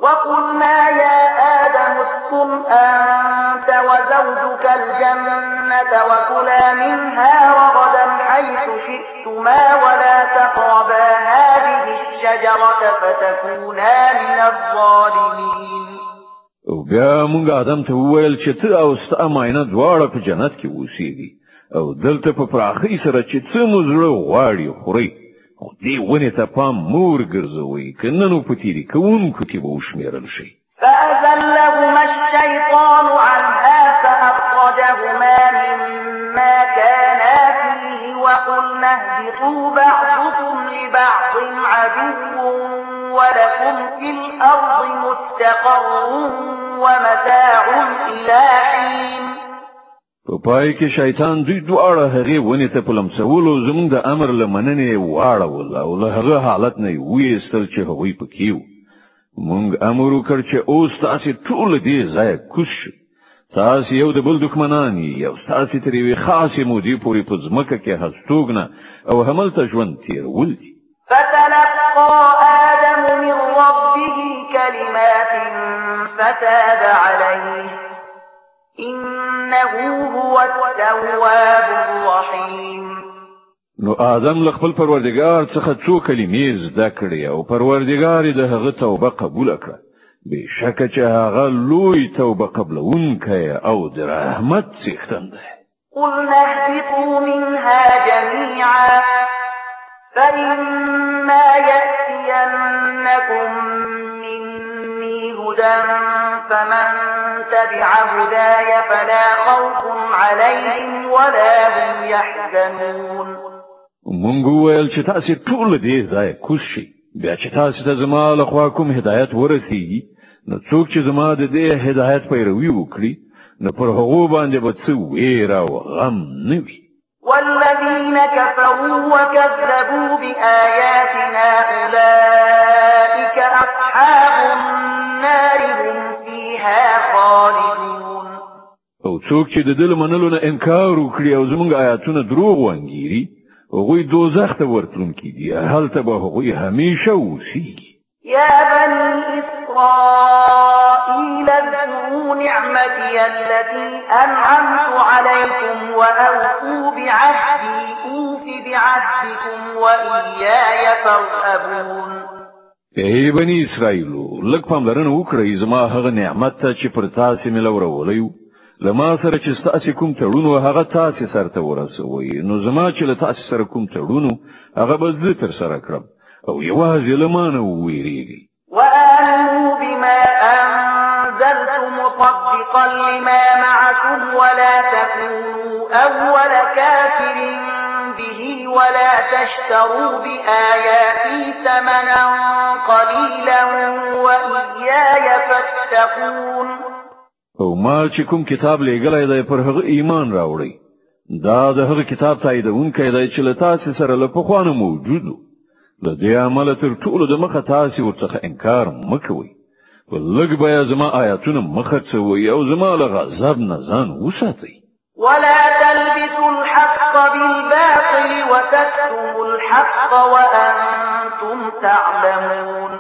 وقلنا يا آدم اسكن أنت وزوجك الجنة وكلا منها رغدا حيث شئتما ولا تقربا هذه الشجرة فتكونا من الظالمين. او بیا مونږ آدم ته وویل چې ته او ستا ماینه دواړه په جنت کې اوسېږي او دلته په پراخۍ سره چې څه مو زړه غواړي خورئ، خو دې ونې ته پام مه ورګرځوئ، که نه نو په تېري کوونکو کې به وشمېرل شئ. فأزلهما الشيطان عنها فأخرجهما مما كانا فيه وقلنا اهبطوا بعضكم لبعض عدو ولكم في الأرض مستقر ومتاع إلى حين. په پای کې شیطان دوی دواړه هغې ونې ته په لمسولو زموږ د امر له مننې واړول او له هغه حالت نه یې وایستل چې هغوی پکې وو. مونږ امر وکړ چې اوس تاسې ټول له دې ځایه کوز شئ، تاسې یو د بل دښمنان یئ او ستاسې تر یوې خاصې مودې پورې په ځمکه کې هستوګنه او هملته ژوند تېرول دي. فتلقى آدم من ربه كلمات فتاب عليه إنه هو التواب الرحيم. نو آدم له خپل پروردګار څخه څو کلمې زده کړې او پروردګار یې د هغه توبه قبوله کړه. بېشکه چې هغه لوی توبه قبلوونکی او د رحمت څښتن دی. قلنا اهبطوا منها جميعا فإما يأتينكم مني هدى فمن تبع هداي فلا خوف عليهم ولا هم يحزنون. مونږ وویل چې تاسې ټول له دې ځایه کوز شئ، بیا چې تاسې ته زما له خوا کوم هدایت ورسیږي نو څوک چې زما د دې هدایت پیروي وکړي نو پر هغو باندې به څه ویره او غم نه وي. والذين كفروا وكذبوا بآياتنا أولئك أصحاب النار هم فيها خالدون. او څوک چې د ده له منلو نه انکار وکړي او زموږ آیاتونه دروغ وانګیري هغوی دوزخ ته ورتلونکي دي، هلته به هغوی همیشه اوسیږي. يا بني إسرائيل اذكروا نعمتي التي أنعمت عليكم وأوفوا بعهدي أوف بعهدكم وإياي فارهبون. ای بني اسرائیلو، لږ پاملرنه وکړئ زما هغه نعمت ته چې پر تاسې مې لورولی و، له ما سره چې ستاسې کوم تړون و هغه تاسې سرته ورسوئ، نو زما چې له تاسې سره کوم تړون و هغه به زه ترسره کړم او یوازې له ما نه وویرېږئ. وآمنوا بما أنزلت مصدقا لما معكم ولا تكونوا أول كافر به ولا تشتروا بآياتي ثمنا قليلا وإياي فاتقون. او ما چې کوم کتاب لېږلی دی پر هغه ایمان راوړئ، دا د هغه کتاب تاییدوونکی دی چې له تاسې سره له پخوا نه موجود و. له دې امله تر ټولو د مخه تاسې ورڅخه انکار مه کوئ، په لږ بیه زما آیاتونه مه خرڅوئ او زما له غضب نه ځان وساتئ. ولا تلبسوا الحق بالباطل وتكتموا الحق وأنتم تعلمون.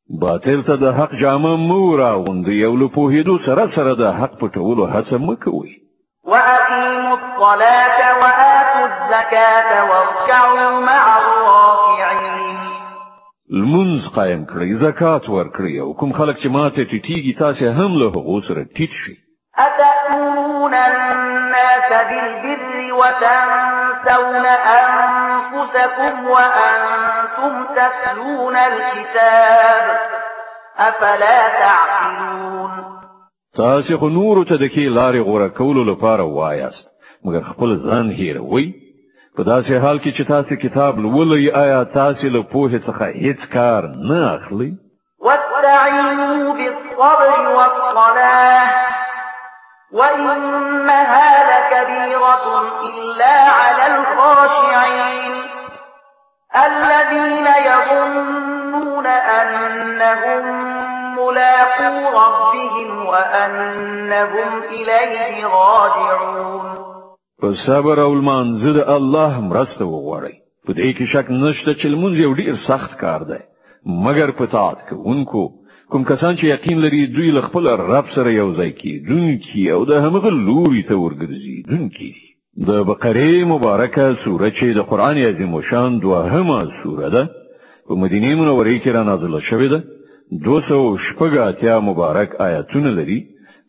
باطل ته د حق جامه مه وراغوندئ او له پوهېدو سره سره د حق پټولو هڅه مه کوئ. وأقيموا الصلاة وآتوا الزكاة واركعوا مع الراكعين. لمونځ قایم کړئ، زکات ورکړئ او کوم خلک چې ماته ټیټیږي تاسې هم له هغو سره ټیټ شئ. أتأمرون الناس بالبر وتنسون أنفسكم وأنتم تتلون الكتاب أفلا تعقلون. تاسې خو نورو ته د ښې لارې غوره کولو لپاره وایاست، مګر خپل ځان هېروئ. په داسې حال کې چې تاسې کتاب لولئ، آیا تاسې له پوهې څخه هیڅ کار نه اخلئ؟ واستعینوا بالصبر والصلاة وإنها لكبيرة إلا على الخاشعين الذين يظنون أنهم ملاقو ربهم وأنهم إليه راجعون. په صبر او لمانځه د الله مرسته وغواړئ. په دې کې شک نشته چې لمونځ یو ډېر سخت کار دی، مګر په طاعت کوونکو، کوم کسان چې یقین لري دوی له خپل رب سره یو ځای کېدونکي او د همغه لوري ته ورګرځېدونکي دي. د بقرې مبارکه سوره چې د قرآن عظیم الشان دوهمه سوره ده، په مدینه منورې کې را نازله شوې ده. 286 مبارک آیتونه لري.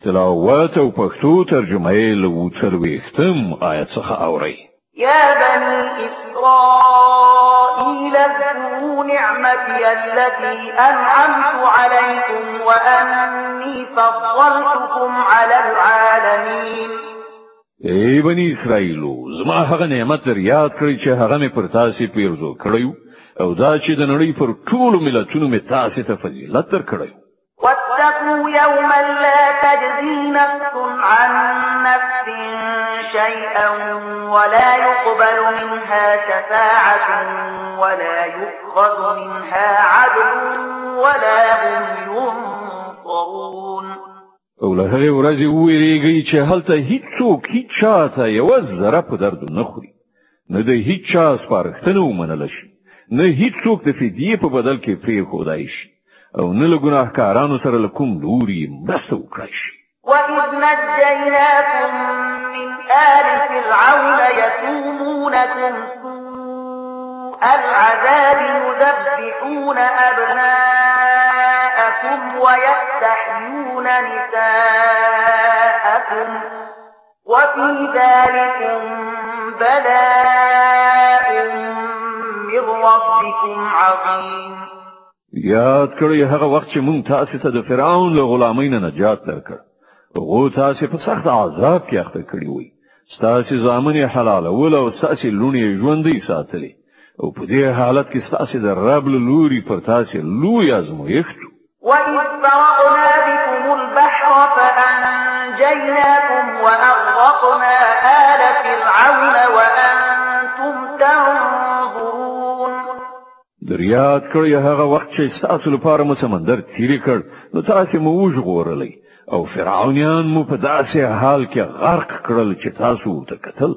تلاوت او پښتو ترجمه یې له 40 آیت څخه اورئ. يا بني إسرائيل اذكروا نعمتي التي أنعمت عليكم وأني فضلتكم على العالمين. ای بني اسرائیلو، زما هغه نعمت در یاد کړئ چې هغه مې پر تاسې پیرزو کړی او دا چې د نړۍ پر ټولو ملتونو مې تاسې ته فضیلت درکړی. واتقوا يوما لا تجزي نفس عن نفس شيئا ولا يقبل منها شفاعة ولا يؤخذ منها عدل ولا هم ينصرون. او له هغې ورځې ووېرېږئ چې هلته هیڅوک هیچا ته یوه ذره په درد نه خوري، نه د هیچا سپارښتنه ومنله شي، نه هیڅوک د فدیې په بدل کې پرېښودای شي، او نه له ګناهکارانو سره له کوم لوري مرسته وکړای شي. وإذ نجيناكم من آل فرعون يسومونكم سوء العذاب يذبحون أبناءكم ويستحيون نساءكم وفي ذلكم بلاء من ربكم عظيم. یاد کړئ هغه وخت چې مونږ تاسې ته د فرعون له غلامۍ نه نجات درکړ. هغو تاسې په سخت عذاب کې اخته کړي وئ. ستاسې زامن یې حلالول او ستاسې لوڼې یې ژوندۍ ساتلې، او په دې حالت کې ستاسې د رب له لوري پر تاسې لوی ازمویښت و. وإذ فرقنا بكم البحر فأنجيناكم وأغرقنا آل فرعون وأنتم تنظرون. در یاد کړئ هغه وخت چې ستاسو لپاره مو سمندر څیرې کړ، نو تاسې مو وژغورلئ او فرعونیان مو په داسې حال کې غرق کړل چې تاسو ورته کتل.